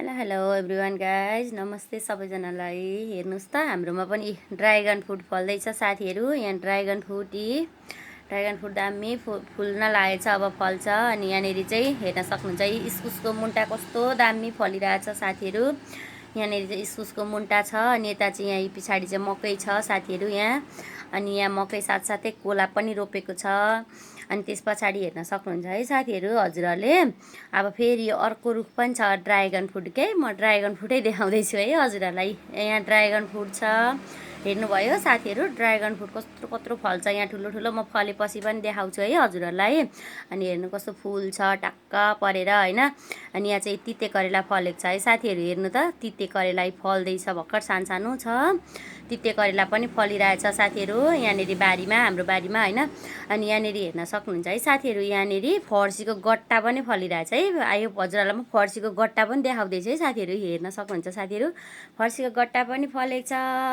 Hello hello everyone guys, नमस्ते सबैजनालाई। हेर्नुहोस् त, हाम्रोमा पनि ड्रागन फ्रुट फल्दैछ साथीहरू। यहाँ ड्रागन फ्रुट दामी फुल्न लागेछ, अब फल्छ। अनि यहाँनिर चाहिँ हेर्न सक्नुहुन्छ, इस्कुसको मुन्टा कस्तो दामी फलिरहेछ साथीहरू। यहाँनिर चाहिँ इस्कुसको मुन्टा छ, अनि यता चाहिँ यहाँ पछाडि चाहिँ मकै छ साथीहरू यहाँ। अनि यहाँ मकै साथसाथै कोला पनि रोपेको छ। अनि त्यस पछाडि हेर्न सक्नुहुन्छ है साथीहरू, हजुरहरूले। अब फेरि यो अर्को रुख पनि छ ड्रागन फ्रुटकै, म ड्रागन फ्रुटै देखाउँदैछु है हजुरहरूलाई। यहाँ ड्रागन फ्रुट छ, हेर्नुभयो साथीहरू। ड्रागन फ्रुट कत्रो कत्रो फल्छ यहाँ, ठुलो ठुलो। म फलेपछि पनि देखाउँछु है हजुरहरूलाई। अनि हेर्नु कस्तो फुल छ टक्क परेर होइन। अनि यहाँ चाहिँ तिते करेला फलेको छ है साथीहरू। हेर्नु त, तिते करेला फल्दैछ, भर्खर सानो छ। तिते करेला पनि फलिरहेछ साथीहरू यहाँनिर बारीमा, हाम्रो बारीमा होइन। अनि यहाँनिर हेर्न सक्नुहुन्छ है साथीहरू, यहाँनिर फर्सीको गट्टा पनि फलिरहेछ है। आयो हजुरहरूलाई म फर्सीको गट्टा पनि देखाउँदैछु है साथीहरू। हेर्न सक्नुहुन्छ साथीहरू, फर्सीको गट्टा पनि फलेको छ।